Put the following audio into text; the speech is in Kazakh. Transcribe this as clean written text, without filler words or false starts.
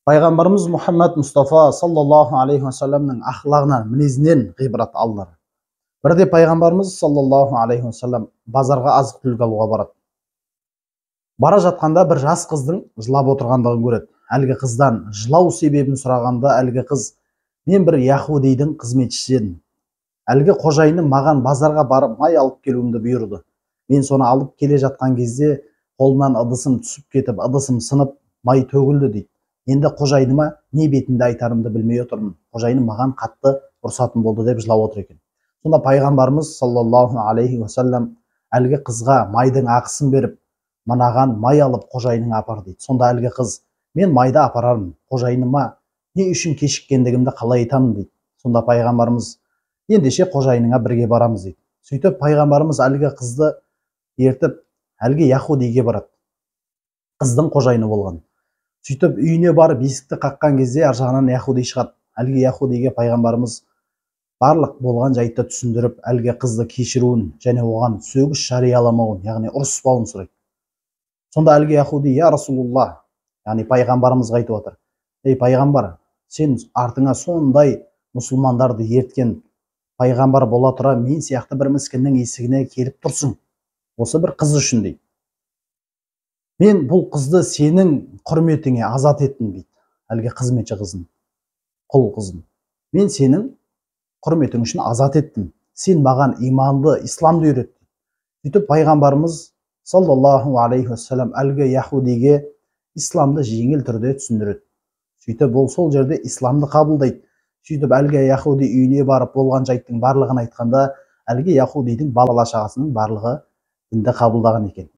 Пайғамбарымыз Мұхаммад Мұстафа саллаллаху алейхи уассаламның ахлағынан, мінезінен ғибрат алынар. Бірде пайғамбарымыз саллаллаху алейхи уассалам базарға азық түлік алуға барады. Бара жатқанда бір жас қыздың жылап отырғандығын көреді. Әлгі қыздан жылау себебін сұрағанда, әлгі қыз: «Мен бір яхудидің қызметшісі едім. Әлгі қожайыным маған базарға барып май алып келуімді бұйырды. Мен соны алып келе жатқан кезде қолымнан ыдысым түсіп кетіп, ыдысым сынып, май төгілді», – дейді. «Енді қожайыныма не бетімді айтарымды білмей отырмын. Қожайыным маған қатты ұрсатын болды», – деп жылап отыр екен. Сонда пайғамбарымыз саллаллаху алейхи уассалам әлгі қызға майдың ақысын беріп, «Мынаған май алып, қожайыныңа апар», – дейді. Сонда әлгі қыз: «Мен майды апарармын, қожайыныма не үшін кешіккендігімді қалай айтамын?» – дейді. Сонда пайғамбарымыз: «Ендеше қожайыныңа бірге барамыз», – дейді. Сөйтіп пайғамбарымыз әлгі қызды ертіп, әлгі яхудиге барады, қыздың қожайыны болған. Сөйтіп үйіне барып, есікті қаққан кезде ар жағынан яхуди шығады. Әлгі яхудиге пайғамбарымыз барлық болған жайтты түсіндіріп, әлгі қызды кешіруін және оған сөгіс жарияламауын, яғни ұрыспауын сұрайды. Сонда әлгі яхуди: «Я Расулулла», яғни пайғамбарымызға айтып отыр, «Ей, пайғамбар, сен артыңа сондай мұсылмандарды ерткен пайғамбар бола тұра, мен сияқты бір міскіннің есігіне келіп тұрсың осы бір қыз үшін», – дейді. «Мен бұл қызды сенің құрметіңе азат еттім», – дейді. Әлгі қызметші қызын, құл қызын «Мен сенің құрметің үшін азат еттім. Сен маған иманды, исламды үйрет». Сөйтіп пайғамбарымыз саллаллаху алейхи уассалам әлгі яхудиге исламды жеңіл түрде түсіндіреді. Сөйтіп ол сол жерде исламды қабылдайды. Сөйтіп әлгі яхуди үйіне барып, болған жайттың барлығын айтқанда, әлгі яхудидің бала шағасының барлығы дінді қабылдаған екен.